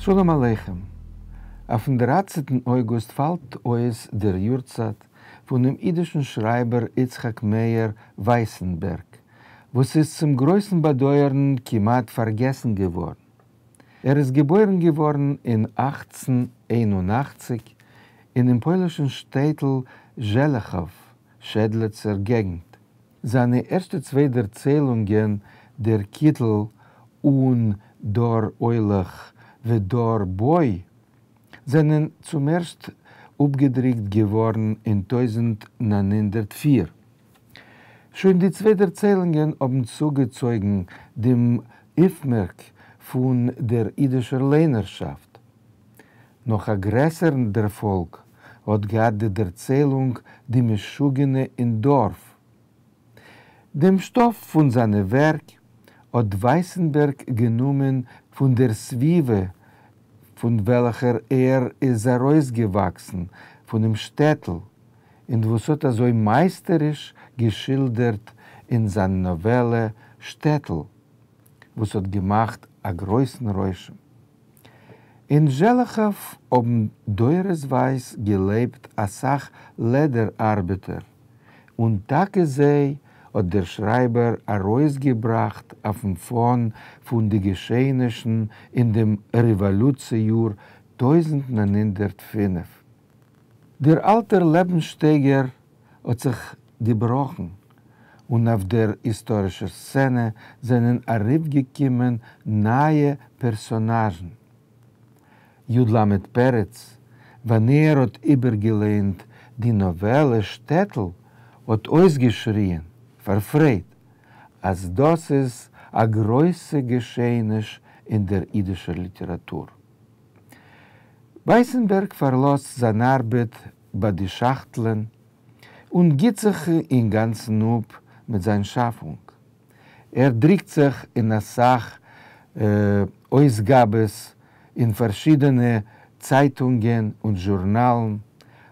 שלום עליכם. אויפן דרײַצנטן אויגוסט פאלט אויס דער יארצייט פונעם אידישן שרייבער יצחק מאיר ווייסענבערג, וואס איז צום גרויסן באדויערן כמעט פארגעסן געווארן. ער איז געבוירן געווארן אין 1881 אינעם פוילישן שטעטל זשעלעכאוו, שעדלעצער געגנט. זײַנע ערשטע צוויי דערציילונגען דער קיטל און דור הולך ודור בא זענען צום ערשט אפגעדרוקט געווארן אין 1904. שוין די צוויי דערציילונגען האבן צוגעצויגן דעם אויפמערק פון דער אידישער ליינערשאפט. נאך א גרעסערן דערפאלג האט געהאט די דערציילונג די משוגענע אין דארף. דעם שטאף פון זיינע ווערק האט ווייסענבערג גענומען פון דער סביבה פון וועלכער ער איז ארויסגעוואקסן, פונעם שטעטל, און וואס האט אזוי מייסטעריש געשילדערט אין זיין נאוועלע שטעטל, וואס האט געמאכט א גרויסן רושם. אין זשעלעכאוו האבן דורותווייז געלעבט אסאך לעדער ארבעטער, און טאקע זיי האט דער שרייבער ארויסגעבראכט אויפן פאן פון די געשעענישן אין דעם רעוואלוציע יאר 1905. דער אלטער לעבנסשטייגער האט זיך געבראכן, און אויף דער היסטארישער סצענע זענען ארויפגעקומען נייע פערסאנאזשן. י. ל. פרץ, ווען ער האט איבערגעלייענט די נאוועלע שטעטל, האט אויסגעשריען פאר פרייד, אז דאס איז א גרויסע געשעעניש אין דער אידישער ליטעראטור. ווייסענבערג פארלאזט זיין ארבעט ביי די שאכטלען און גיט זיך אינגאנצן אפ מיט זיין שאפונג. ער דריקט זיך אין אסאך אויסגאבעס אין פארשידענע צייטונגען און זשורנאלן,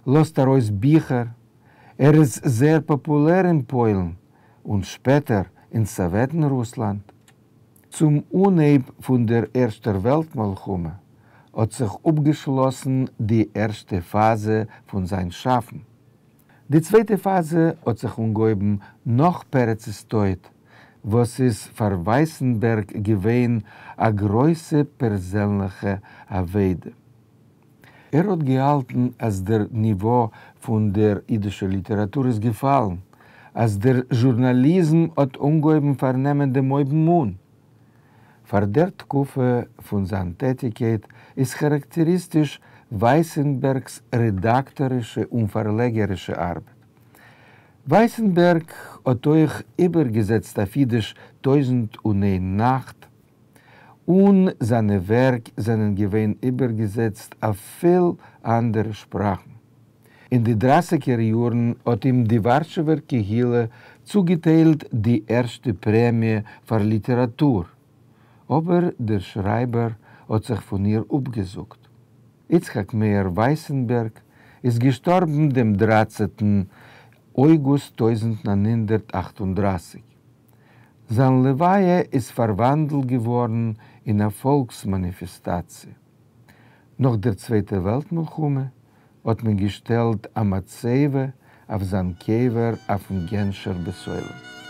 לאזט ארויס ביכער. ער איז זייער פאפולער אין פוילן און שפעטער אין סאוועטן רוסלאנד. צום אנהייב פון דער ערשטער וועלט מלחמה האט זיך אפגעשלאסן די ערשטע פאזע פון זיין שאפן. די צווייטע פאזע האט זיך אנגעהויבן נאך פרצ'ס טויט, וואס איז פאר ווייסענבערג געווען א גרויסע פערזענליכע אבידה. ער האט געהאלטן אז דער ניווא פון דער אידישער ליטעראטור איז געפאלן, אז דער זשורנאליזם האט אנגעהויבן פארנעמען דעם אויבן-אן. פאר דער תקופה פון זיין טעטיקייט איז כאראקטעריסטיש ווייסענבערג'ס רעדאקטארישע און פארלעגערישע ארבעט. ווייסענבערג האט אויך איבערגעזעצט אויף אידיש טויזנט און איין נאכט, און זיינע ווערק זענען געווען איבערגעזעצט אויף פיל אנדערע שפראכן. אין די דרייסיגער יארן האט אים די ווארשעווער קהילה צוגעטיילט די ערשטע פרעמיע פאר ליטעראטור, אבער דער שרייבער האט זיך פון איר אפגעזאגט. יצחק מאיר ווייסענבערג איז געשטארבן דעם דרייצנטן אויגוסט 1938. זיין לוויה איז פארוואנדלט געווארן אין א פאלקס מאניפעסטאציע. נאך דער צווייטער וועלט מלחמה האט מען געשטעלט א מצבה אויף זיין קבר אויפן גענשער בית עולם.